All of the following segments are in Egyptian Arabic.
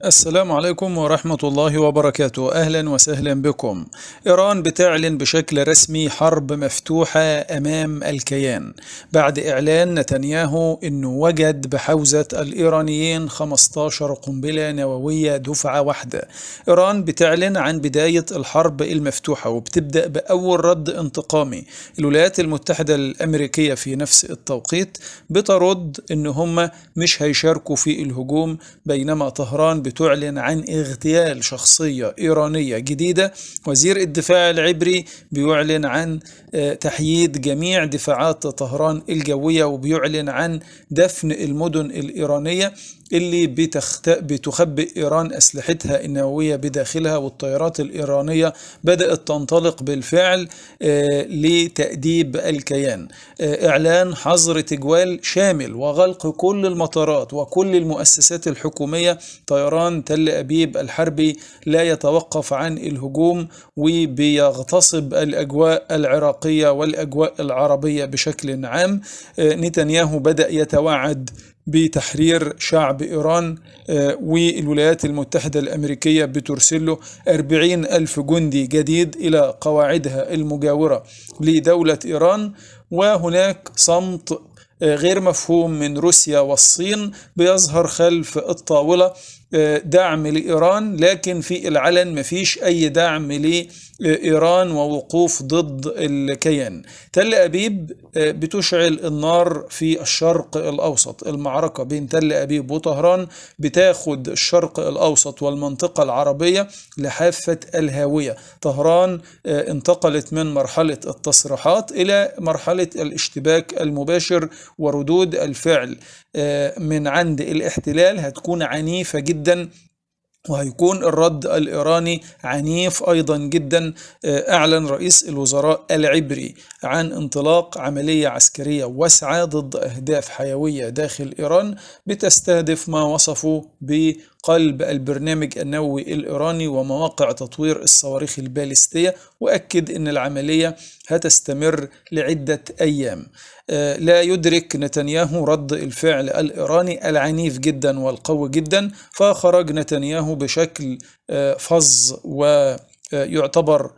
السلام عليكم ورحمة الله وبركاته، أهلا وسهلا بكم. إيران بتعلن بشكل رسمي حرب مفتوحة أمام الكيان بعد إعلان نتنياهو أنه وجد بحوزة الإيرانيين 15 قنبلة نووية دفعة واحدة. إيران بتعلن عن بداية الحرب المفتوحة وبتبدأ بأول رد انتقامي. الولايات المتحدة الأمريكية في نفس التوقيت بترد أن هم مش هيشاركوا في الهجوم، بينما طهران بتعلن عن اغتيال شخصية إيرانية جديدة. وزير الدفاع العبري بيعلن عن تحييد جميع دفاعات طهران الجوية، وبيعلن عن دفن المدن الإيرانية اللي بتخبئ إيران أسلحتها النووية بداخلها، والطيارات الإيرانية بدأت تنطلق بالفعل لتأديب الكيان. إعلان حظر تجوال شامل وغلق كل المطارات وكل المؤسسات الحكومية. طيران تل أبيب الحربي لا يتوقف عن الهجوم وبيغتصب الأجواء العراقية والأجواء العربية بشكل عام. نتنياهو بدأ يتوعد بتحرير شعب إيران، والولايات المتحدة الأمريكية بترسل له 40,000 جندي جديد إلى قواعدها المجاورة لدولة إيران. وهناك صمت غير مفهوم من روسيا والصين بيظهر خلف الطاولة، دعم لإيران، لكن في العلن مفيش أي دعم لإيران ووقوف ضد الكيان. تل أبيب بتشعل النار في الشرق الأوسط. المعركة بين تل أبيب وطهران بتاخد الشرق الأوسط والمنطقة العربية لحافة الهاوية. طهران انتقلت من مرحلة التصريحات إلى مرحلة الاشتباك المباشر، وردود الفعل من عند الاحتلال هتكون عنيفة جدا، وهيكون الرد الإيراني عنيف أيضا جدا. أعلن رئيس الوزراء العبري عن انطلاق عملية عسكرية واسعة ضد أهداف حيوية داخل إيران بتستهدف ما وصفه بقلب البرنامج النووي الإيراني ومواقع تطوير الصواريخ البالستية، وأكد أن العملية هتستمر لعدة أيام. لا يدرك نتنياهو رد الفعل الإيراني العنيف جدا والقوي جدا، فخرج نتنياهو بشكل فظ ويعتبر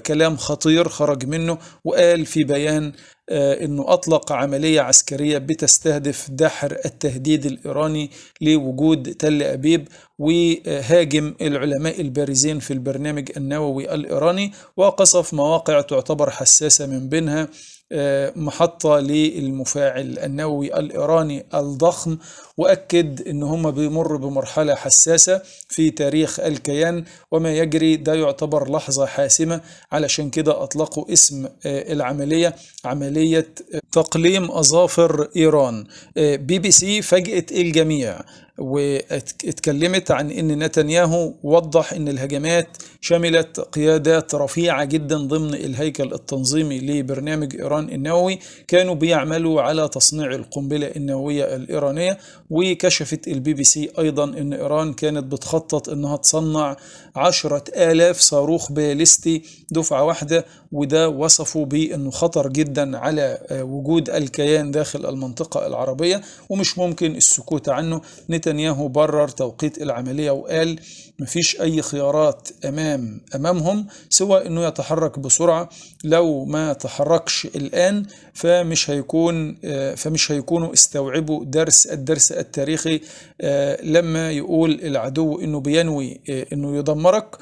كلام خطير خرج منه، وقال في بيان أنه أطلق عملية عسكرية بتستهدف دحر التهديد الإيراني لوجود تل أبيب، وهاجم العلماء البارزين في البرنامج النووي الإيراني، وقصف مواقع تعتبر حساسة من بينها محطة للمفاعل النووي الإيراني الضخم، وأكد إن هم بيمروا بمرحلة حساسة في تاريخ الكيان، وما يجري ده يعتبر لحظة حاسمة. علشان كده أطلقوا اسم العملية عملية تقليم أظافر إيران. بي بي سي فاجأت الجميع واتكلمت عن ان نتنياهو وضح ان الهجمات شملت قيادات رفيعة جدا ضمن الهيكل التنظيمي لبرنامج ايران النووي، كانوا بيعملوا على تصنيع القنبلة النووية الايرانية. وكشفت البي بي سي ايضا ان ايران كانت بتخطط انها تصنع 10,000 صاروخ باليستي دفعة واحدة، وده وصفه بانه خطر جدا على وجود الكيان داخل المنطقة العربية ومش ممكن السكوت عنه. نتنياهو برر توقيت العملية وقال مفيش أي خيارات أمامهم سوى أنه يتحرك بسرعة، لو ما تحركش الآن فمش هيكونوا استوعبوا الدرس التاريخي لما يقول العدو أنه بينوي أنه يدمرك.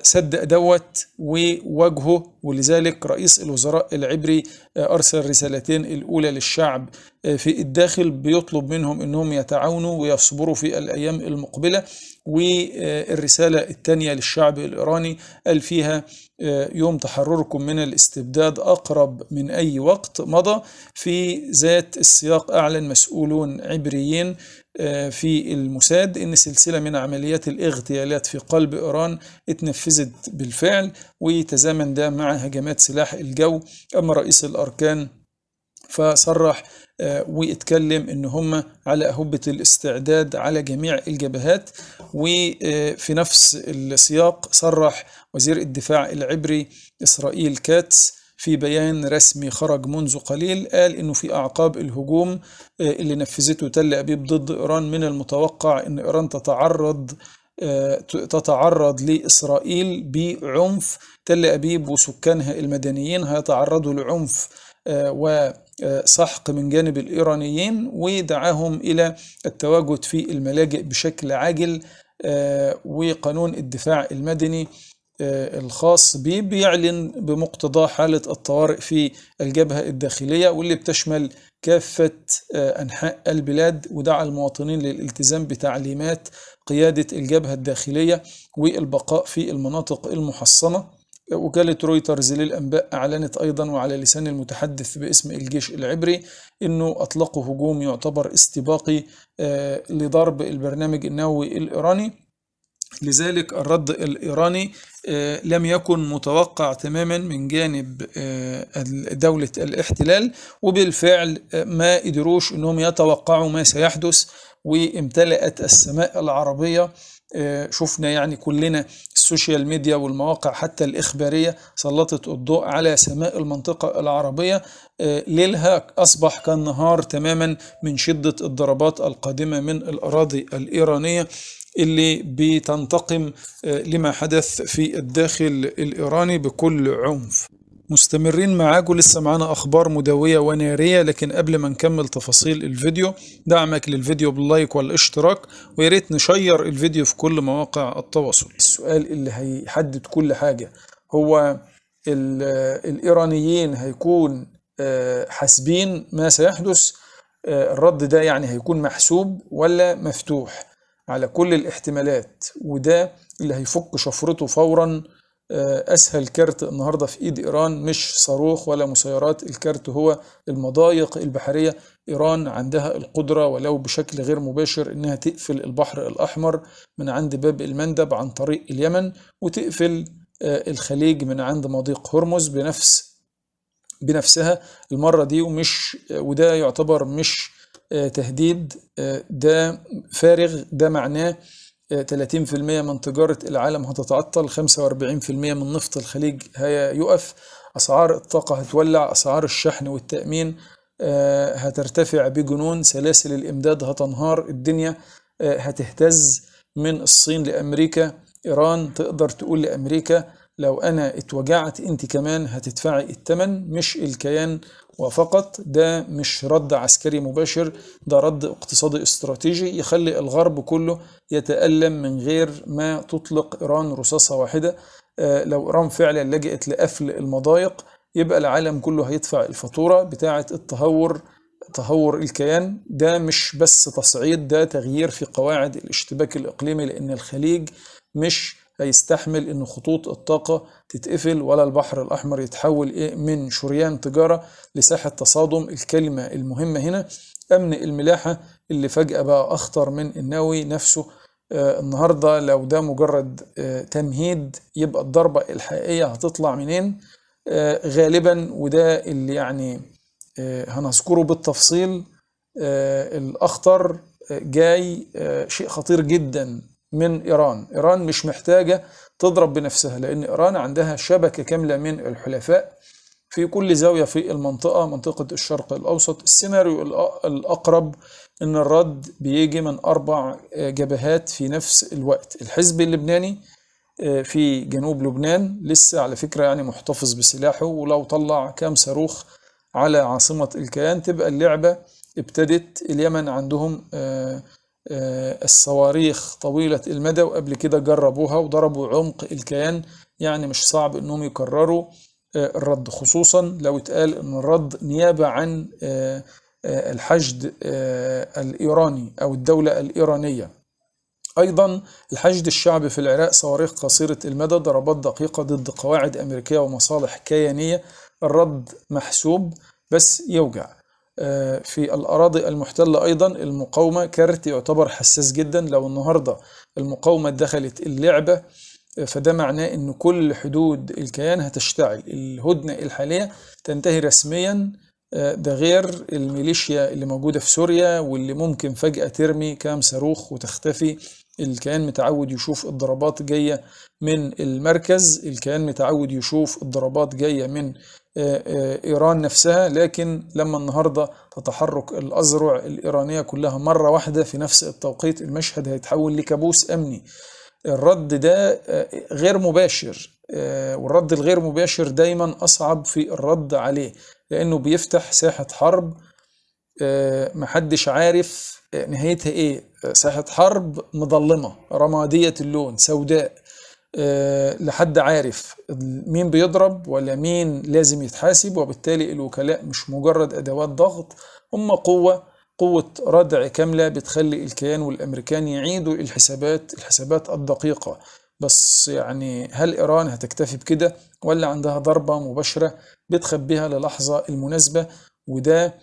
صدق دوت وواجهه. ولذلك رئيس الوزراء العبري أرسل رسالتين، الأولى للشعب في الداخل بيطلب منهم أنهم يتعاونوا ويصبروا في الأيام المقبلة، والرسالة الثانية للشعب الإيراني قال فيها يوم تحرركم من الاستبداد أقرب من أي وقت مضى. في ذات السياق أعلن مسؤولون عبريين في الموساد إن سلسلة من عمليات الاغتيالات في قلب إيران اتنفذت بالفعل، وتزامن ده مع هجمات سلاح الجو. أما رئيس الأركان فصرح واتكلم إن هم على أهبة الاستعداد على جميع الجبهات. وفي نفس السياق صرح وزير الدفاع العبري إسرائيل كاتس في بيان رسمي خرج منذ قليل قال إنه في أعقاب الهجوم اللي نفذته تل أبيب ضد إيران، من المتوقع إن إيران تتعرض لإسرائيل بعنف. تل أبيب وسكانها المدنيين هيتعرضوا لعنف وسحق من جانب الإيرانيين، ودعاهم إلى التواجد في الملاجئ بشكل عاجل. وقانون الدفاع المدني الخاص به بيعلن بمقتضاه حالة الطوارئ في الجبهة الداخلية واللي بتشمل كافة أنحاء البلاد، ودعا المواطنين للالتزام بتعليمات قيادة الجبهة الداخلية والبقاء في المناطق المحصنة. وكالة رويترز للأنباء أعلنت أيضا وعلى لسان المتحدث باسم الجيش العبري أنه أطلقوا هجوم يعتبر استباقي لضرب البرنامج النووي الإيراني. لذلك الرد الإيراني لم يكن متوقع تماما من جانب دولة الاحتلال، وبالفعل ما قدروش أنهم يتوقعوا ما سيحدث، وامتلأت السماء العربية. شفنا يعني كلنا ال social media والمواقع حتى الإخبارية سلطت الضوء على سماء المنطقة العربية، ليلها أصبح كالنهار تماما من شدة الضربات القادمة من الأراضي الإيرانية اللي بتنتقم لما حدث في الداخل الإيراني بكل عنف. مستمرين معاكم، لسه معانا أخبار مدوية ونارية، لكن قبل ما نكمل تفاصيل الفيديو دعمك للفيديو بال like والاشتراك، وياريت نشير الفيديو في كل مواقع التواصل. السؤال اللي هيحدد كل حاجة هو الإيرانيين هيكون حاسبين ما سيحدث؟ الرد ده يعني هيكون محسوب ولا مفتوح على كل الاحتمالات؟ وده اللي هيفك شفرته فورا. أسهل كارت النهاردة في إيد إيران مش صاروخ ولا مسيرات، الكارت هو المضايق البحرية. إيران عندها القدرة ولو بشكل غير مباشر إنها تقفل البحر الأحمر من عند باب المندب عن طريق اليمن، وتقفل الخليج من عند مضيق هرمز بنفسها المرة دي، وده يعتبر مش تهديد، ده فارغ. ده معناه 30% من تجارة العالم هتتعطل، 45% من نفط الخليج هيقف، أسعار الطاقة هتولع، أسعار الشحن والتأمين هترتفع بجنون، سلاسل الإمداد هتنهار، الدنيا هتهتز من الصين لأمريكا. إيران تقدر تقول لأمريكا لو أنا اتوجعت أنت كمان هتدفعي الثمن، مش الكيان وفقط. ده مش رد عسكري مباشر، ده رد اقتصادي استراتيجي يخلي الغرب كله يتألم من غير ما تطلق إيران رصاصة واحدة. لو إيران فعلا لجأت لقفل المضايق يبقى العالم كله هيدفع الفاتورة بتاعة التهور، تهور الكيان. ده مش بس تصعيد، ده تغيير في قواعد الاشتباك الإقليمي، لأن الخليج مش هيستحمل ان خطوط الطاقة تتقفل ولا البحر الأحمر يتحول من شريان تجارة لساحة تصادم. الكلمة المهمة هنا أمن الملاحة اللي فجأة بقى أخطر من النووي نفسه. النهاردة لو ده مجرد تمهيد يبقى الضربة الحقيقية هتطلع منين؟ غالبا، وده اللي يعني هنذكره بالتفصيل. الأخطر جاي، شيء خطير جدا من إيران. إيران مش محتاجة تضرب بنفسها، لأن إيران عندها شبكة كاملة من الحلفاء في كل زاوية في المنطقة، منطقة الشرق الأوسط. السيناريو الأقرب إن الرد بيجي من 4 جبهات في نفس الوقت. الحزب اللبناني في جنوب لبنان لسه على فكرة يعني محتفظ بسلاحه، ولو طلع كام صاروخ على عاصمة الكيان تبقى اللعبة ابتدت. اليمن عندهم الصواريخ طويلة المدى، وقبل كده جربوها وضربوا عمق الكيان، يعني مش صعب انهم يكرروا الرد، خصوصا لو اتقال ان الرد نيابة عن الحشد الإيراني او الدولة الإيرانية. ايضا الحشد الشعبي في العراق، صواريخ قصيرة المدى، ضربات دقيقة ضد قواعد أمريكية ومصالح كيانية. الرد محسوب بس يوجع. في الأراضي المحتلة أيضا المقاومة كارت يعتبر حساس جدا. لو النهاردة المقاومة دخلت اللعبة فده معناه أن كل حدود الكيان هتشتعل، الهدنة الحالية تنتهي رسميا. ده غير الميليشيا اللي موجودة في سوريا واللي ممكن فجأة ترمي كام صاروخ وتختفي. الكيان متعود يشوف الضربات جاية من المركز، الكيان متعود يشوف الضربات جاية من إيران نفسها. لكن لما النهاردة تتحرك الأذرع الإيرانية كلها مرة واحدة في نفس التوقيت، المشهد هيتحول لكابوس أمني. الرد ده غير مباشر، والرد الغير مباشر دايما أصعب في الرد عليه، لأنه بيفتح ساحة حرب محدش عارف نهايتها إيه. ساحة حرب مظلمة، رمادية اللون، سوداء، لحد عارف مين بيضرب ولا مين لازم يتحاسب. وبالتالي الوكلاء مش مجرد أدوات ضغط، هم قوة ردع كاملة بتخلي الكيان والأمريكان يعيدوا الحسابات الدقيقة. بس يعني هل إيران هتكتفي بكده، ولا عندها ضربة مباشرة بتخبيها للحظة المناسبة؟ وده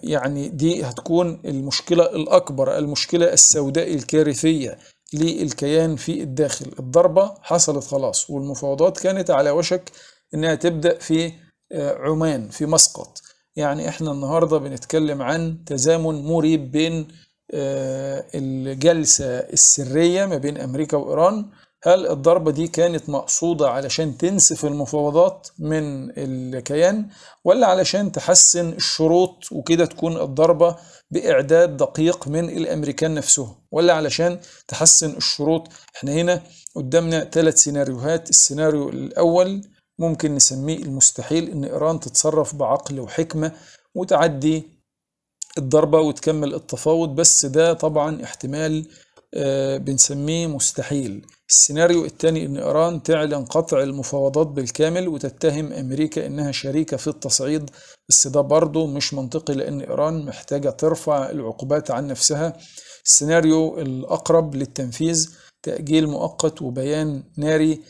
يعني دي هتكون المشكلة الأكبر، المشكلة السوداء الكارثية للكيان في الداخل. الضربة حصلت خلاص، والمفاوضات كانت على وشك إنها تبدأ في عمان في مسقط. يعني احنا النهاردة بنتكلم عن تزامن مريب بين الجلسة السرية ما بين أمريكا وإيران. هل الضربة دي كانت مقصودة علشان تنسف المفاوضات من الكيان، ولا علشان تحسن الشروط وكده تكون الضربة بإعداد دقيق من الأمريكان نفسهم، ولا علشان تحسن الشروط؟ احنا هنا قدامنا 3 سيناريوهات. السيناريو الأول ممكن نسميه المستحيل، إن إيران تتصرف بعقل وحكمة وتعدي الضربة وتكمل التفاوض، بس ده طبعا احتمال بنسميه مستحيل. السيناريو الثاني إن إيران تعلن قطع المفاوضات بالكامل وتتهم أمريكا إنها شريكة في التصعيد، بس ده برضه مش منطقي لأن إيران محتاجة ترفع العقوبات عن نفسها. السيناريو الأقرب للتنفيذ تأجيل مؤقت وبيان ناري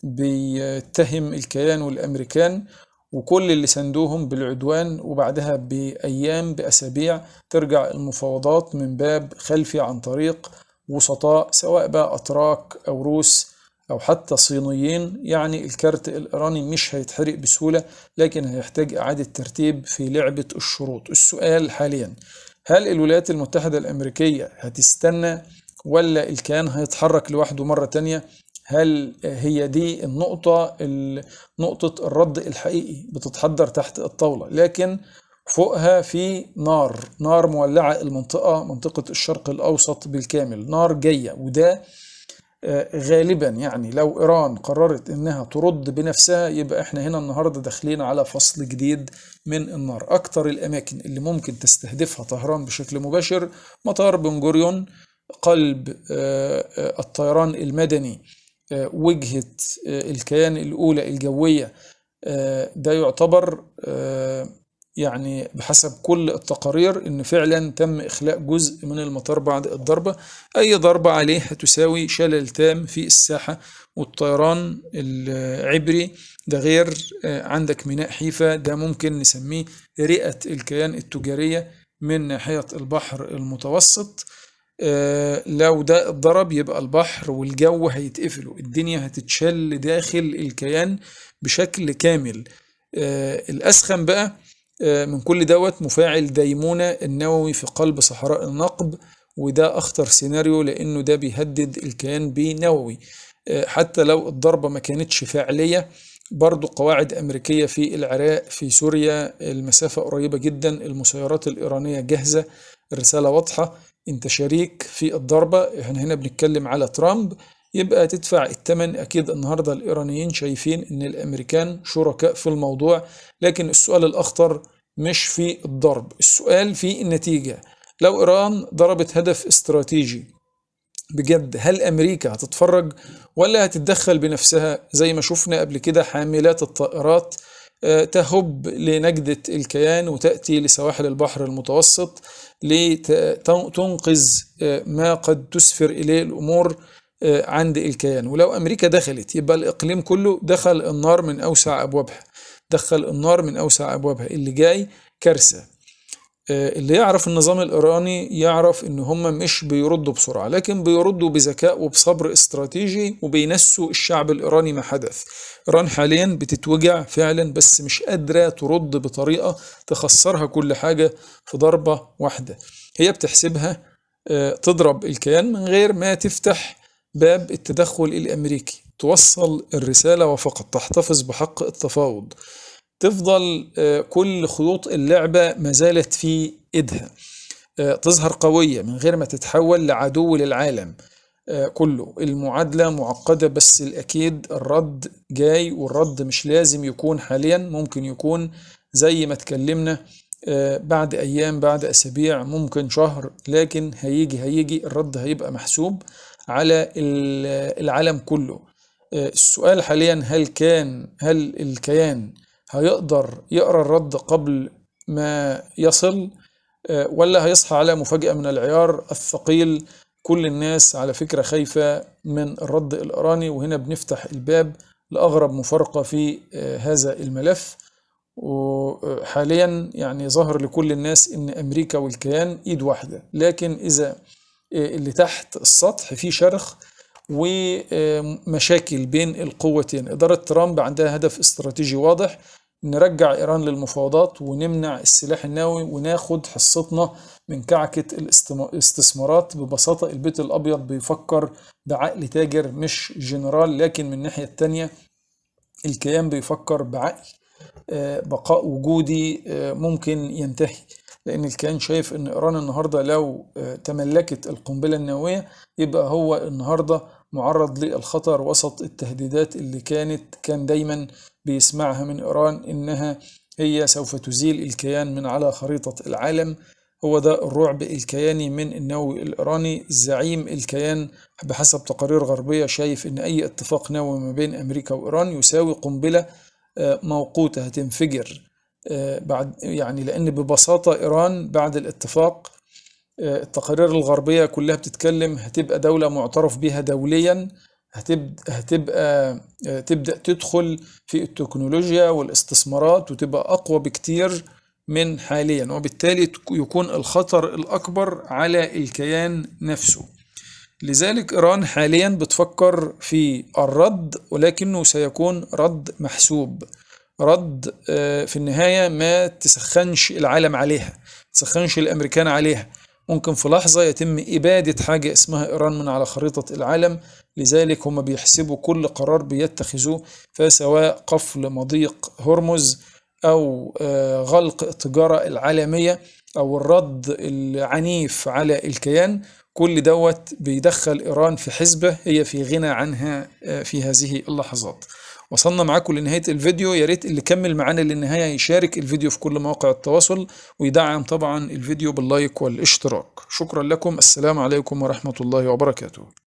بيتهم الكيان والأمريكان وكل اللي سندوهم بالعدوان، وبعدها بأيام بأسابيع ترجع المفاوضات من باب خلفي عن طريق وسطاء، سواء بقى أتراك أو روس أو حتى صينيين. يعني الكارت الإيراني مش هيتحرق بسهولة، لكن هيحتاج إعادة ترتيب في لعبة الشروط. السؤال حاليا، هل الولايات المتحدة الأمريكية هتستنى ولا الكيان هيتحرك لوحده مرة تانية؟ هل هي دي النقطة، نقطة الرد الحقيقي بتتحضر تحت الطاولة، لكن فوقها في نار مولعة المنطقة، منطقة الشرق الأوسط بالكامل، نار جاية. وده غالبا يعني لو إيران قررت إنها ترد بنفسها، يبقى إحنا هنا النهاردة داخلين على فصل جديد من النار. أكتر الأماكن اللي ممكن تستهدفها طهران بشكل مباشر مطار بن غوريون، قلب الطيران المدني، وجهة الكيان الأولى الجوية. ده يعتبر يعني بحسب كل التقارير إن فعلا تم إخلاء جزء من المطار بعد الضربة. أي ضربة عليه هتساوي شلل تام في الساحة والطيران العبري. ده غير عندك ميناء حيفا، ده ممكن نسميه رئة الكيان التجارية من ناحية البحر المتوسط. لو ده اتضرب يبقى البحر والجو هيتقفلوا، الدنيا هتتشل داخل الكيان بشكل كامل. الأسخن بقى من كل دوت مفاعل ديمونة النووي في قلب صحراء النقب، وده أخطر سيناريو لأنه ده بيهدد الكيان بنووي. حتى لو الضربة ما كانتش فعلية، برضو قواعد أمريكية في العراق في سوريا، المسافة قريبة جدا، المسيرات الإيرانية جاهزة، الرسالة واضحة، انت شريك في الضربة. احنا هنا بنتكلم على ترامب، يبقى تدفع الثمن. اكيد النهاردة الإيرانيين شايفين ان الامريكان شركاء في الموضوع، لكن السؤال الاخطر مش في الضرب، السؤال في النتيجة. لو إيران ضربت هدف استراتيجي بجد، هل أمريكا هتتفرج ولا هتتدخل بنفسها زي ما شفنا قبل كده حاملات الطائرات تهب لنجدة الكيان وتأتي لسواحل البحر المتوسط لتنقذ ما قد تسفر إليه الأمور عند الكيان؟ ولو أمريكا دخلت يبقى الإقليم كله دخل النار من أوسع أبوابها، دخل النار من أوسع أبوابها. اللي جاي كارثة. اللي يعرف النظام الإيراني يعرف إن هم مش بيردوا بسرعة، لكن بيردوا بذكاء وبصبر استراتيجي، وبينسوا الشعب الإيراني ما حدث. إيران حاليا بتتوجع فعلا، بس مش قادرة ترد بطريقة تخسرها كل حاجة في ضربة واحدة. هي بتحسبها تضرب الكيان من غير ما تفتح باب التدخل الأمريكي، توصل الرسالة وفقط، تحتفظ بحق التفاوض، تفضل كل خيوط اللعبة ما زالت في إيدها، تظهر قوية من غير ما تتحول لعدو للعالم كله. المعادلة معقدة، بس الأكيد الرد جاي، والرد مش لازم يكون حاليا، ممكن يكون زي ما اتكلمنا بعد أيام، بعد أسابيع، ممكن شهر، لكن هيجي الرد، هيبقى محسوب على العالم كله. السؤال حاليا، هل الكيان هيقدر يقرأ الرد قبل ما يصل، ولا هيصحى على مفاجأة من العيار الثقيل؟ كل الناس على فكرة خايفة من الرد الإيراني، وهنا بنفتح الباب لأغرب مفارقة في هذا الملف. وحاليا يعني ظهر لكل الناس إن أمريكا والكيان إيد واحدة، لكن إذا اللي تحت السطح في شرخ ومشاكل بين القوتين. إدارة ترامب عندها هدف استراتيجي واضح، نرجع إيران للمفاوضات ونمنع السلاح النووي وناخد حصتنا من كعكة الاستثمارات. ببساطة البيت الأبيض بيفكر بعقل تاجر مش جنرال، لكن من الناحية التانية الكيان بيفكر بعقل بقاء وجودي ممكن ينتهي، لأن الكيان شايف إن إيران النهاردة لو تملكت القنبلة النووية يبقى هو النهاردة معرض للخطر وسط التهديدات اللي كان دايما بيسمعها من إيران، إنها هي سوف تزيل الكيان من على خريطة العالم. هو ده الرعب الكياني من النووي الإيراني. زعيم الكيان بحسب تقارير غربية شايف إن أي اتفاق نووي ما بين أمريكا وإيران يساوي قنبلة موقوتة هتنفجر بعد، يعني لأن ببساطة إيران بعد الاتفاق التقارير الغربية كلها بتتكلم هتبقى دولة معترف بها دوليا، هتبقى تبدأ تدخل في التكنولوجيا والاستثمارات وتبقى أقوى بكتير من حاليا، وبالتالي يكون الخطر الأكبر على الكيان نفسه. لذلك إيران حاليا بتفكر في الرد، ولكنه سيكون رد محسوب، رد في النهاية ما تسخنش العالم عليها، تسخنش الأمريكان عليها. ممكن في لحظة يتم إبادة حاجة اسمها إيران من على خريطة العالم. لذلك هم بيحسبوا كل قرار بيتخذوه، فسواء قفل مضيق هرمز أو غلق التجارة العالمية أو الرد العنيف على الكيان، كل دوت بيدخل إيران في حسبة هي في غنى عنها في هذه اللحظات. وصلنا معاكم لنهاية الفيديو، يا ريت اللي كمل معانا للنهاية يشارك الفيديو في كل مواقع التواصل، ويدعم طبعا الفيديو باللايك والاشتراك. شكرا لكم، السلام عليكم ورحمة الله وبركاته.